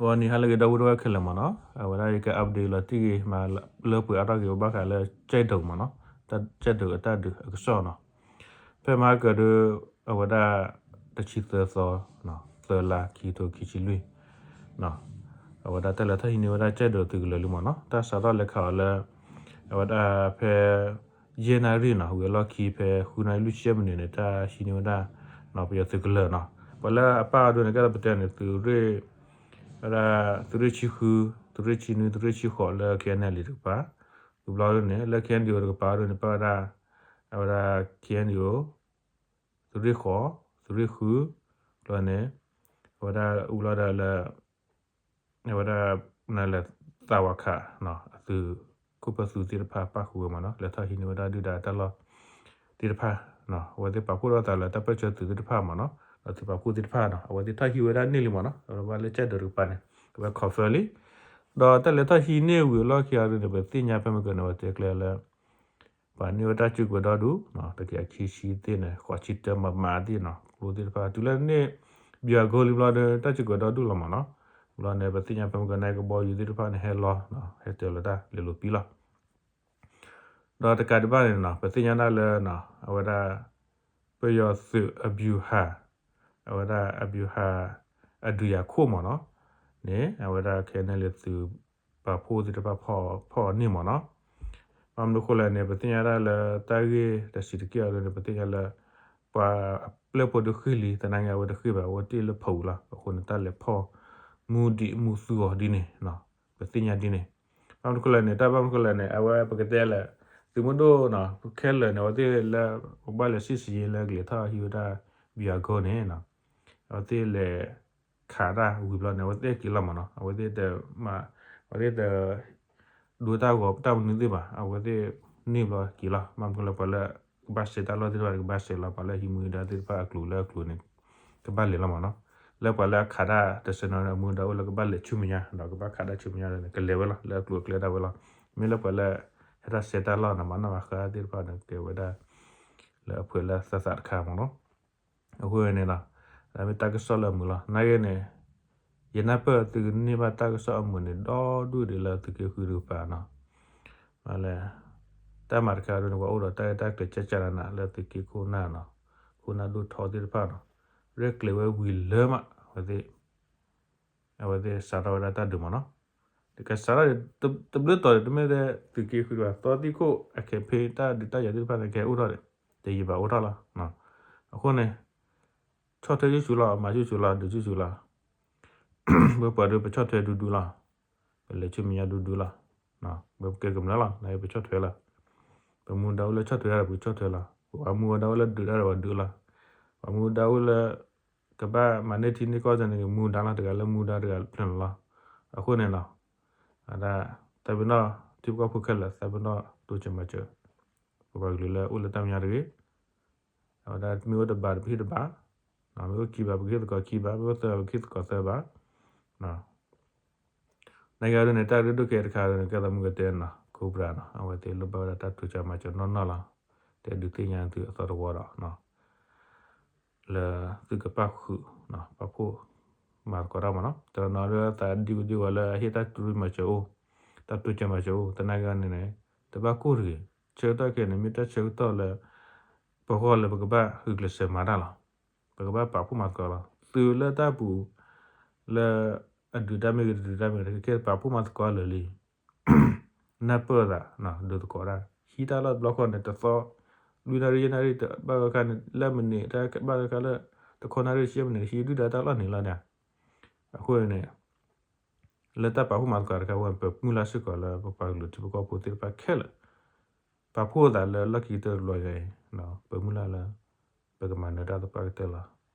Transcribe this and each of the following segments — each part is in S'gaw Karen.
ဂီၤနံၤဟါလၢအဂ့ၤ ဒီပုၢ်ဝဲၢ်ခဲလၢာ်မ့ၢ်နီၤ, အဝဲဒၣ်ယက update လီၤတံၢ်ဂ့ၤ မၤလၢပှဲၤအါထီၣ်က့ၤ ဘၣ်ဃးလၢကၠဲၣ်ဒိးမ့ၢ်နီၤ, ကၠဲၣ်ဒိးအတၢ်ဒုးအကစီၣ်နီၤ, ဖဲမဟါကဒီး အဝဲဒၣ် တဆံသၢသီ သၢလါ ခံကထိခံဆံလွံၢ် အဝဲဒၣ်တၢ်လဲၤထီၣ်ဟံးန့ၢ်ဝဲဒၣ်ကၠဲၣ်ဒိးသုးကလၢၤလံမ့ၢ်နီၤ, တၢ်စးထီၣ်လဲၤခးအီၤလၢ အဝဲဒၣ်ဖဲ ယဲၢ်နၣ်ရံၣ်နီၤ, ဝံၤအလီၢ်ခံဖဲဃုနၣ်ရံၣ်လွံၢ်ဆံယဲၢ်မံးနံးန့ၣ် တၢ်ဟံးန့ၢ်ဝဲဒၣ် ပယီၤသုးကလၢၤနီၤ, ပှၤလၢအပၣ်အီၤဒ်န့ၣ် ကဲသးပတဲန့ၣ် သုးရ့ၣ် ဝဲဒၣ် သုးရ့ၣ်ဆံဃု, သုးရ့ၣ်ဆံနွံ, သုးရ့ၣ်ဆံဃိးလၢ KNLA တကပၤ, ဝံၤဘျီဒ်န့ၣ် လၢ KNDO တကပၤဒ်န့ၣ် ပၣ်ဝဲဒၣ် အဝဲဒၣ် KNDO သုးရ့ၣ်ဃိး, သုးရ့ၣ်ဃု, ဘျီန့ၣ် အဝဲဒၣ်အူလီၤဒီးလၢ အဝဲဒၣ် နလဲၤသးဝးခး အသုး ခိၣ်ပၢၢ်သုးသ့ၣ်တဖၣ်ပၣ်ဃုာ်ဝဲမ့ၢ်နီၤ, လဲၤထီၣ်ဟံးန့ၢ်ဝဲဒၣ်ဒုၣ်ဒါတၢ်လီၢ်သ့ၣ်တဖၣ်, အဝဲသ့ၣ်ပာ်ဖှိၣ်ထီၣ်သးလၢတၢ်ပၢၢ်ဆၢသုးသ့ၣ်တဖၣ်မ့ၢ်နီၤ, ဒီးသုးပာ်ဖှိၣ်သ့ၣ်တဖၣ်နီၤ, အဝဲသ့ၣ်ထီၣ်ဟံးဝဲဒၣ်န့ၢ်လံမ့ၢ်နီၤ, အဝဲလၢကၠဲၣ်ဒိးတကပၤန့ၣ် အဝဲ confirm လံ, ဒီးတၢ်လဲၤထီၣ်ဟံးန့ၢ်ဝံၤအလီၢ်ခံအီၤဒ်န့ၣ် ပသ့ၣ်ညါဖဲမုၢ်ကၢန့ၣ် အဝဲတဲကျဲလၢ ပှၤန့ၢ်ဝဲတၢ်စုကဝဲၤဒီဒူၣ်, တကယၤခံဆံသ့ၣ်န့ၣ် ဃိးဆံတၢမးမးသ့ၣ်နီၤ, ကျိသ့ၣ်တဖၣ် တုၤလၢန့ၢ် ပယီၤအကီၢ်လံဘျီဒီး တၢ်စုကဝဲၤဒီဒူၣ်လီၤမ့ၢ်နီၤ, ဘျီန့ၣ် ပသ့ၣ်ညါဖဲမုၢ်ကၢန့ၣ် ကဘီယူၤသ့ၣ်တဖၣ်န့ၣ် ဟဲလီၤ, ဟဲတၢၤလီၤတၢ်လဲၤလိာ်ပံလီၤ, ဒီးတကးဒံးဘၣ်န့ၣ်နီၤ ပသ့ၣ်ညါဒၣ်လၢ အဝဲဒၣ် ပယီၤသုးအဗျူဟာ, အဝဲဒၣ်အဗျူဟာ အဒုးယၤခိၣ်မ့ၢ်နီၤ, န့ၣ် အဝဲဒၣ် ခဲန့ၣ်လၢသုးပာ်ဖှိၣ်သ့ၣ်တဖၣ်ဖီၣ်အီၤန့ၢ်မ့ၢ်နီၤ, ဘၣ်မနုၤဃိလဲၣ်န့ၣ် ပသ့ၣ်ညါဒၣ်လၢတၢ်ဂ့ၢ်တဆံးတက့ၢ်အီၤဒ်န့ၣ် ပသ့ၣ်ညါလၢ ပှၤအပျဲၢ်ဖိတဃ့ၢ်လံ, သနာ်က့အဝဲတဃ့ၢ်ဘၣ်, အဝဲတ့ၢ်လၢဖီအူလီၤ, အဃိန့ၣ် တၢ်လဲၤဖီၣ်မူဒံးမူသူအီၤဒ်န့ၣ်, ပသ့ၣ်ညါဒ်န့ၣ်, ဘၣ်မနုၤဃိလဲၣ်န့ၣ် တၢ်ဘၣ်မနုၤဃိလဲၣ်န့ၣ် အဝဲပကတဲလၢ သုးမုၢ်ဒိၣ်နီၤ ခဲလၢာ်န့ၣ် အဝဲသ့ၣ်လၢ ပဘၣ်လဲၤစံၣ်စ့ယ့လၢကလဲၤထီၣ်ဟံးဝဲဒၣ် ဗျူဟာကုန်း န့ၣ်နီၤ, အဝဲသ့ၣ်လဲၤခးတၢ်ဝံၤဘျီန့ၣ် အဝဲသ့ၣ်က့ၤလီၤမ့ၢ်နီၤ, အဝဲသ့ၣ်တ အဝဲသ့ၣ်တ ဒိတၢ်ဂီၤတၢ်မနုၤသ့ၣ်ဘၣ်, အဝဲသ့ၣ်န့ၢ်ဘျီက့ၤလီၤ, ဘၣ်မနုၤဃိလၢပှၤလၢကဘၣ်စဲးတၢ်လီၢ်သ့ၣ်တဖၣ်န့ၣ် ကဘၣ်စဲးလီၤ, ပှၤလၢဟံးမူဒါသ့ၣ်တဖၣ်အကျိၤလၢအကျိၤန့ၣ် ကဘၣ်လဲၤလီၤမ့ၢ်နီၤ, လၢပှၤလၢအခးတၢ်တစဲးနီၤန့ၣ် အမူဒါအိၣ်လၢကဘၣ်လဲၤဆူမဲာ်ညါ, ဒီးကဘၣ်ခးတၢ်ဆူမဲာ်ညါန့ၣ် ကလဲၤဝဲလီၤ, လၢအကျိၤအကျဲဒၣ်ဝဲလီၤ, မ့ၢ်လၢပှၤလၢ ဟဲတၢ်စဲးတၢ်လီၢ်နီၤ မၤနီၣ်မၤဃါသ့ၣ်တဖၣ်န့ၣ် ကဲဝဲဒၣ် လၢအဖှဲးလၢသးသးတခါမ့ၢ်နီၤ, အဃိန့ၣ်နီၤ မ့ၢ်တၢ်ကစီၣ်လၢအမုာ်လီၤ, နာ်က့န့ၣ် ယနၢ်ပၢၢ်သုကန့ၢ်ဘၣ်တၢ်ကစီၣ်အမုာ်န့ၣ် ဒီဒူၣ်ဒံးလၢသုးက့ဃုတကပၤနီၤ, မ့ၢ်လဲၣ်, တၢ်မၤတခါဒ်န့ၣ် ပှၤအိၣ်ဒီးတၢ်ရဲၣ်တၢ်ကျဲၤကၢ်ကၢ်နးနးလၢသုးက့ခိၣ်နၢ်နီၤ, ခိၣ်နၢ်ဒိၣ်ထီသ့ၣ်တဖၣ်နီၤ, ရဲၣ်ကျဲၤဝဲဝံၤလၢမး အဝဲသ့ၣ် အဝဲသ့ၣ်စးထီၣ်ဝဲဒၣ်တၢ်ဒုးမ့ၢ်နီၤ, တကစးထီၣ် တဘျုးတီၤန့ၣ် တမ့ၢ်ထဲသုးက့ဃုတကပၤ သီသံၣ်ခိၣ် အcampaign တၢ်ဒုးတၢ်ယၤသ့ၣ်တဖၣ်န့ၣ် ကဟဲအိၣ်ထီၣ်ဒီး တယံာ်ဘၣ်အိၣ်ထီၣ်လီၤ, အဃိန့ၣ် ဆီၣ်ထွဲဆူၣ်ဆူၣ်လီၤ, မၤဆူၣ်ဆူၣ်လီၤ, ဒုးဆူၣ်ဆူၣ်လီၤ, ပပှၤဒုးပဆီၣ်ထွဲဒူဒူလီၤ, ပလဲၤဆူမဲာ်ညါဒူဒူလီၤ, ပကဲကမျၢၢ်လီၤ နပဆီၣ်ထွဲလီၤ, ပမူဒါအိၣ်လၢဆီၣ်ထွဲတၢ်ဒီးပကဆီၣ်ထွဲလီၤ, ပှၤမူဒါအိၣ်လၢဒုးတၢ်ဒီးပှၤဒုးလီၤ, ပှၤမူဒါအိၣ်လၢ ကဘၣ်မၤန့ၢ်ထံန့ၢ်ကီၢ်န့ၣ် ကမူဒါလီၤ, တဂၤလၢမူဒါတဂၤဖျၢၣ်လီၤ, အဃိန့ၣ်နီၤ အဝဲဒၣ် သးပ့ၤနီၣ် ထံဖိကီၢ်ဖိခဲလၢာ် သးပ့ၤနီၣ်တိစၢၤမၤစၢၤ ပပှၤကလုာ်လၢအိၣ်လၢတၢ်မဲာ်ညါတဂ့ၤ, အဝဲဒၣ်မ့ၢ်အိၣ်တဘးပဟ့ၣ်တဘး, မ့ၢ်အိၣ်ခံဘးပကဟ့ၣ်သကိးခံဘး, မ့ၢ်အိၣ်သၢဘးပကဟ့ၣ်သကိးသၢဘး, နာ်က့ဒ်န့ၣ် တၢ်ရ့ဒိၣ်ကဲတခါန့ၣ် ကဲသးမုၢ်ကတဲနီၤ Cobra နီၤ အဝဲသ့ၣ်လိၣ်ဘၣ်ဝဲဒၣ်တၢ်တိစၢၤမၤစၢၤနီၢ်နီၢ်လီၤ, တဲဒုးသ့ၣ်ညါသုအသီတဝီဒီး လၢသုကပၣ်ဃုာ် ပာ်ဖှိၣ်မၤသကိးတၢ်မ့ၢ်နီၤ, တနီၤနီၤလၢသးဒံဝဲဒံဝဲလၢအဟ့ၣ်တၢ်တိစၢၤမၤစၢၤအိၣ်, တၢ်တိစၢၤမၤစၢၤအိၣ် သနာ်က့န့ၣ်န့ၣ် တဘၣ်ကိၢ်တဂ့ၤ, ဆၢကတီၢ်ခဲအံၤန့ၣ် မ့ၢ်တၢ်ဆၢကတီၢ်လၢ ပဂီၢ်လၢပကဘၣ်ဂုာ်ကျဲးစၢးမၤတၢ်လီၤ, ပကဘၣ်ပာ်ဖှိၣ်မၤသကိးလီၤ, သုးလၢတၢ်ပူၤ လၢအဒုးတၢ်မ့ၢ်ဂ့ၤ တဒုးတၢ်မ့ၢ်ဂ့ၤ ကဲပာ်ဖှိၣ်မၤသကိးလၢာ်လံ နၢ်ပၢၢ်သး ဒိးသကိးတၢ် ဟံးတၢ်လီၢ်တဘျီဃီန့ၣ် တသီ လွံၢ်နၣ်ရံၣ် ယဲၢ်နၣ်ရံၣ် တဘၣ်ဝဲခါန့ၣ် လၢမနံၤ တဘၣ်ဝဲခါလၢ တခီနၣ်ရံၣ် ဆံမနံၤ ဟံးဒုၣ်ဒါတၢ်လီၢ်န့ၣ်လီၤန့ၣ်, အဃိန့ၣ် လၢတၢ်ပာ်ဖှိၣ်မၤသကိးတခါဝဲ ပမုၢ်လၢ်စ့ၢ်ကီးလၢပပှၤကလုာ်ထံဖိကီၢ်ဖိသ့ၣ်တဖၣ်ခဲလၢာ် ပာ်ဖှိၣ်သးလၢလီၢ်ခံကတၢၢ်တဘျီအံၤ ပမုၢ်လၢ်လၢ ပကမၤနၢၤတၢ်သပှၢ်ကတၢၢ်လီၤ.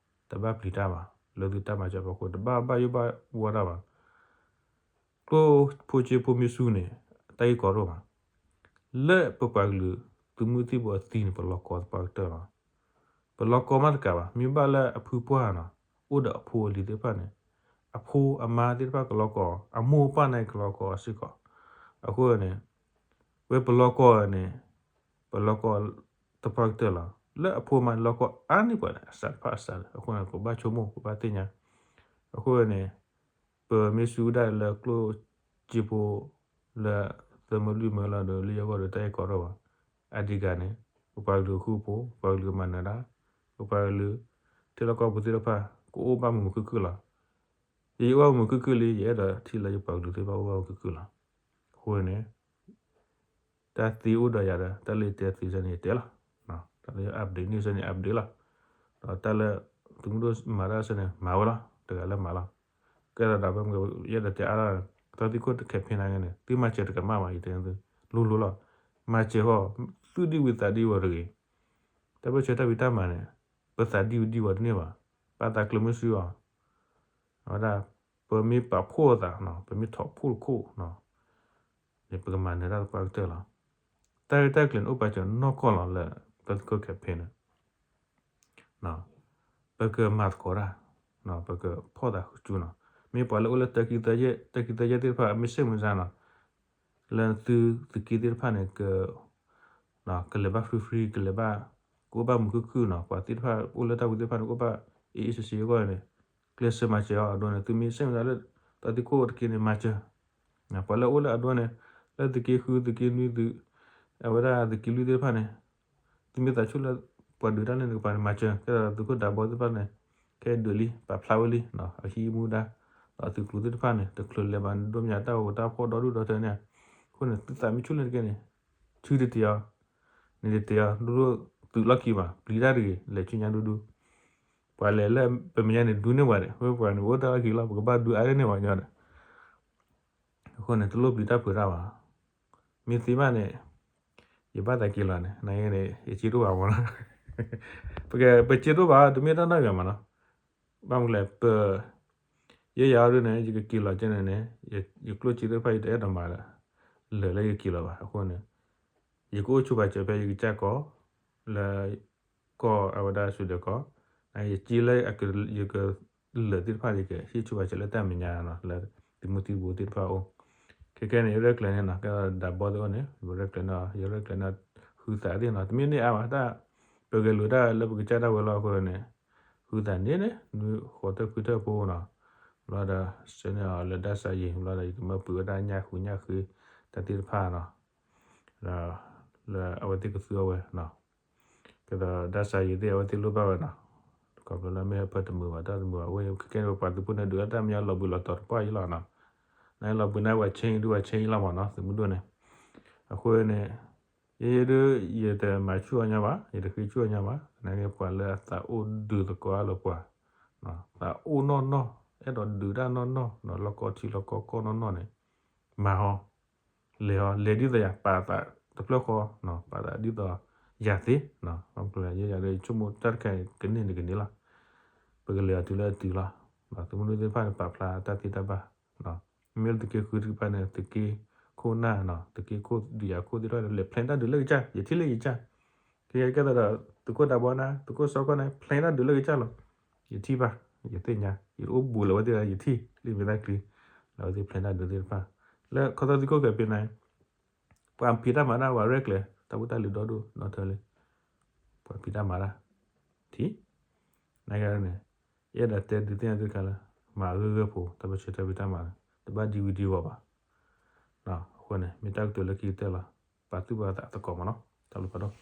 တဘၣ်ပျံၤတၢ်ဘၣ်, လၢသုတၢ်မၤစၢၤအဖီခိၣ် တဘၣ်ဘၣ်ယိၣ်ဘၣ်ဝီတၢ်ဘၣ်. ကျိၣ်ဖိစ့ဖိမ့ၢ်စူၤန့ၣ် တၢ်ဂ့ၢ်ကီဒိၣ်မး, လၢပပှၤကလုာ်သုးမုၢ်သံၣ်ဘိအသံန့ၣ် ပလီၤကီသပှၢ်ကတၢၢ်လီၤ. ပလီၤကီမးတကးဘၣ်, မ့ၢ်ဘၣ်လၢအဖုပှၢ်နီၤ အိၣ်ဒီးအဖိအလံၤသ့ၣ်တဖၣ်န့ၣ် အဖိအမါသ့ၣ်တဖၣ်ကလီၤကီ, အမိၢ်အပၢ်န့ၣ်ကလီၤကီစ့ၢ်ကီး. အဃိန့ၣ် ဝဲပလီၤကီန့ၣ် ပလီၤကီသပှၢ်ကတၢၢ်လီၤ. လၢအဖိအမါန့ၣ် လီၤကီအါန့ၢ်ပှၤန့ၣ် အစးတဖၣ်အစးလီၤ. အဃိန့ၣ် ပဘၣ်ဆိကမိၣ် ပဘၣ်သ့ၣ်ညါ. အဃိန့ၣ် ပမ့ၢ်စုကဒါလၢကျိၣ်စ့ဖိ လၢသၢမၢလွံၢ်မၢလီၤဒီး လၢယဂီၢ်ဒီးတၢ်အဲၣ်ကီထီၣ်ဘၣ်. အဓိကန့ၣ် ပပှၤကလုာ်ဃူဖိ, ပှၤကလုာ်ကမၤနၢၤတၢ်, ပပှၤကလုာ် ထံလီၢ်ကီၢ်ပူၤသ့ၣ်တဖၣ် ကအိၣ်ဘၣ်မုာ်မုာ်ခုၣ်ခုၣ်လီၤ. ယအိၣ်ဘၣ်မုာ်မုာ်ခုၣ်ခုၣ်လံ ယအဲၣ်ဒိးထံၣ်လၢယပှၤကလုာ်သ့ၣ်တဖၣ်အိၣ်ဘၣ်မုာ်မုာ်ခုၣ်ခုၣ်လီၤ. အဃိန့ၣ် တၢ်သ့အိၣ်ဒီးယၤဒီး တၢ်လၢယတဲသ့စ့ၢ်န့ၣ် ယတဲလီၤ. တၢ်လၢယ update န့ၢ်စ့ၢ်န့ၣ် update လီၤ. ဒီးတၢ်လၢ သုးမုၢ်ဒိၣ်မၤတၢ်စ့ၢ်န့ၣ် မၤဝဲလီၤ. တဂၤလၢမၤလီၤ. ကဲသးဒီး ယအဲၣ်ဒိးတဲအါထီၣ် ကသံၣ်ခိၣ် campaign နာ်က့န့ၣ် သုမၤစၢၤတကမၣ်ဘၣ် ယတဲသု လိၤလိၤလီၤ. မၤစၢၤဃီ သူၣ်ဒံဝံၤသးဒံဝဲတဂ့ၤ. တၢ်ပၢဆှၢတၢ်ဖံးတၢ်မၤန့ၣ် ပသးဒံဝံၤဒံဝဲတန့ၢ်ဘၣ်. ပာ်သးကျၢၤမုၢ်ဆူအီၤ အဝဲဒၣ် ပမ့ၢ်ပာ်ဖှိၣ်သး ပမ့ၢ်ထီၣ်ဖှိၣ်တခိၣ် န့ၣ် ပကမၤနၢၤတၢ်သပှၢ်ကတၢၢ်လီၤ. တၢ်ရဲၣ်တၢ်ကျဲၤန့ၣ် အိၣ်ပာ်စၢၤနီၢ်ကီၢ်လီၤလၢ ကသံၣ်ခိၣ် campaign န့ၣ် ပကမၤသကိးတၢ် ပကဖီၣ်သးဃုာ်စူၤနီၤ. မ့ၢ်ပှၤလၢအိၣ်လၢတၢ်ခံသၢယဲၢ်သ့ၣ်တဖၣ် အမ့ၢ်စ့ၢ်မုၢ်စါနီၤ လၢသုသုးက့သ့ၣ်တဖၣ်န့ၣ် ကလဲၤဘၣ် free free ကလဲၤဘၣ် ကအိၣ်ဘၣ်မုာ်ခုၣ်ခုၣ်နီၤ. ပှၤသ့ၣ်တဖၣ်အိၣ်လၢတၢ်ပူၤသ့ၣ်တဖၣ်န့ၣ် ကအိၣ်ဘၣ် အ့အ့ဆ့ဆ့အဂီၢ်န့ၣ် ကျဲးစၢးမၤစၢၤအီၤအဒိန့ၣ် သုမ့ၢ်စ့ၢ်မုၢ်စါလၢ တၢ်သံၣ်ခိၣ်တက့န့ၣ် မၤစၢၤ ပှၤလၢအိၣ်လၢအဒိန့ၣ် လၢသုးက့ဃုသုးက့နွံသုး အဝဲဒၣ်သုးက့လွံၢ်သ့ၣ်တဖၣ်န့ၣ် သုမ့ၢ်သးဆူၣ်လၢ ပှၤဒုးတၢ်လၢနကပၤန့ၣ် မၤစၢၤ ကဲဒီးသုးခိၣ်ဒးဘီသ့ၣ်တဖၣ်န့ၣ် ခဲဒုးလံ ပာ်ဖျါဝဲလံ အဟံးမူဒါ ဒီးသုးကျိၤသ့ၣ်တဖၣ်န့ၣ် တချုးလဲၤဘၣ်ဒိၣ်မးတၢ်အိၣ်တၢ်ဖှီၣ်ဒီဒူၣ်ဒီထၢန့ၣ် အဃိန့ၣ် သုသးမ့ၢ်ဆူၣ်လၢတက့န့ၣ် ထုတတ့ၤအီၤ န့ၣ်တတ့ၤအီၤ ဒိၣ်ဒိၣ်သုးလီၢ်ခံဘၣ် ပျံၤတၢ်တဂ့ၤ လဲၤဆူညါဒူဒူ ပှၤလဲၤလၢပမဲာ်ညါန့ၣ် ဒူန့ၢ်ဝဲဒီး ဝဲပှၤန့ၣ် အိၣ်တၢ်လီၢ်ခံလီၤ ပကဘၣ်ဒူအါန့ၢ်ဝဲညီဒီး အဃိန့ၣ် တလိၣ်ပျံၤတၢ်ဖုးတၢ်ဘၣ်. မ့ၢ်သ့ဘၣ်န့ၣ် ယဘၣ်သးက့ၤလီၤန့ၣ် နန့ၣ် ယစ့တအိၣ်ဘၣ်မးနီၤ ပက ပစ့တအိၣ်ဘၣ် တမ့ၢ်တၢ်နီတမံၤမးနီၤ ဘၣ်မနုၤလဲၣ် ပ ယဲယၤဒ်န့ၣ် ယကက့ၤလီၤကဲန့ၣ်န့ၣ် ယကျိၣ်စ့သ့ၣ်တဖၣ် ယတအဲၣ်ဒိးမၤလၢာ်လၢယက့ၤလီၤဘၣ် အဃိန့ၣ် ယကအိၣ်ဆူၣ်ပာ်စၢၤဖဲယကစၢ်ကီၢ် လၢ ကီၢ်အဝဲဒၣ် Sweden ကီၢ် ယက့ၤလၢ ယကလၢာ်သ့ၣ်တဖၣ် ယကဟ့ၣ်ဆူၣ်ပာ်စၢၤလၢတၢ်မဲာ်ညါနီၤ လၢသုးမုၢ်သံၣ်ဘိသ့ၣ်တဖၣ်အအိၣ် ခဲကဲန့ၣ် ယရဲၣ်ကျဲၤန့ၣ်နီၤ ကဲဒးဘီသ့ၣ်အိၣ်န့ၣ် ယရဲၣ်ကျဲၤန့ၣ် ယရဲၣ်ကျဲၤန့ၣ် ဃုသးသ့ၣ်နီၤ တမ့ၢ်န့ၢ်အါဘၣ် တၢ်ပကလဲၤတၢ်လၢပကစၢ်ဒၣ်ဝဲလီၤအဃိန့ၣ် ဃုသးန့ၣ်န့ၣ် ဃိးထၢၣ်ခွံထၢၣ်ဖိနီၤ ဘျီဒီး ဆှၢန့ၢ်အီၤလၢဒၣ်စးယံၤ ဘျီဒီး ယကမၢပှ့ၤဝဲဒၣ်ညၣ်ဃုညၣ်ဃ့ တၢ်သ့ၣ်တဖၣ်နီၤ ဒီး လၢအဝဲသ့ၣ်ကသူအဝဲနီၤ ကဲဒီးဒၣ်စးယံၤသ့ၣ် အဝဲသ့ၣ်လိၣ်ဘၣ်ဝဲနီၤ ခီဖျိလၢမ့ၢ်ဟဲဖၢတမုာ်ဘၣ် တၢ်တမုာ်ဘၣ် အဝဲခဲကဲန့ၣ် ပပှၤသုးဖိန့ၣ် ဒုးတၢ်မဲာ်ညါလီၤဘှံးလီၤတီၤတပှၢ်အံၤလီၤနီၤ နလီၤဘှံးန့ၣ် ပှၤ change ဒုးပှၤ change လီၤမးနီၤ သုးမုၢ်ဒိၣ်န့ၣ် အဃိန့ၣ် ယဲယဲဒုး ယတမၤဆူၣ်အီၤညါဘၣ် ယတဃ့ဆူၣ်အီၤညါဘၣ် နကဲပှၤလၢအသးအိၣ်ဒုးသကိးအါလၢပှၤ သးအိၣ်နီၢ်နီၢ် အဲၣ်ဒိးဒုးတၢ်နီၢ်နီၢ် လီၢ်ကီထံလီၢ်ကီကီၢ်နီၢ်နီၢ်န့ၣ် မၤအီၤ လဲၤအီၤ လဲၤဒ်သိးယၤ ပာ်သးတဖျၢၣ်ဃီ ပာ်သးဒ်သိးယၤသ့ ယဲယၤဒီး ယဆိကမိၣ်တၢ်တခါအံၤ ကန့ၢ်န့ၣ်ကန့ၢ်လီၤ ပကလဲၤအီၤတုၤလၢအတုၤလီၤ သုးမုၢ်ဒိၣ်သ့ၣ်တဖၣ်န့ၣ် ပာ်ဖျါတၢ်သ့တၢ်ဘၣ် မ့ၢ်လၢသုးက့ဃုတကပၤန့ၣ် သုးက့ခိၣ်နၢ်နီၤ သုးက့ခိၣ်ဒုးယၤခိၣ်သ့ၣ်တဖၣ်န့ၣ် လဲၤ plan တၢ်ဒုးလၢကစၢ် ယထံၣ်လၢယကစၢ် ကဲကဲသးဒီး သုးခိၣ်ဒးဘီနၢ် သုးခိၣ်စီၤကီၢ်န့ၣ် plan တၢ်ဒုးလၢကစၢ်လီၤ ယထံၣ်ဘၣ် ယသ့ၣ်ညါ ယတအိၣ်ဘူးလၢၤဝဲသ့ၣ်ဒီး ယထံၣ် လၢမ့ၢ်တၢ်ချံ လၢအဝဲသ့ၣ် plan တၢ်ဒုးသ့ၣ်တဖၣ် လၢခီသီသံခိၣ်ကဲဖဲန့ၣ် ပှၤဖံးတၢ်မၤတၢ် ပှၤရဲၣ်ကျဲၤ တၢ်ဖိတၢ်လံၤဒီဒိၣ်ဒီထၢလံ ပှၤဖံးတၢ်မၤတၢ် ထံၣ် နကဲန့ၣ် ယအဲၣ်ဒိးတဲဒုးသ့ၣ်ညါသုတခါလၢ မၤဂၢၢ်ဂၢၢ်ဖိ တၢ်ပၢဆှၢတၢ်ဖံးတၢ်မၤ တဘၣ်ဒံဝံၤဒံဝီၤဘၣ် အဃိန့ၣ် မ့ၢ်တၢ်ကတိၤလၢခံကတၢၢ်လီၤ ပာ်သူၣ်ပာ်သးသကိးမးနီၤ တၢ်ဘျုးဖးဒိၣ်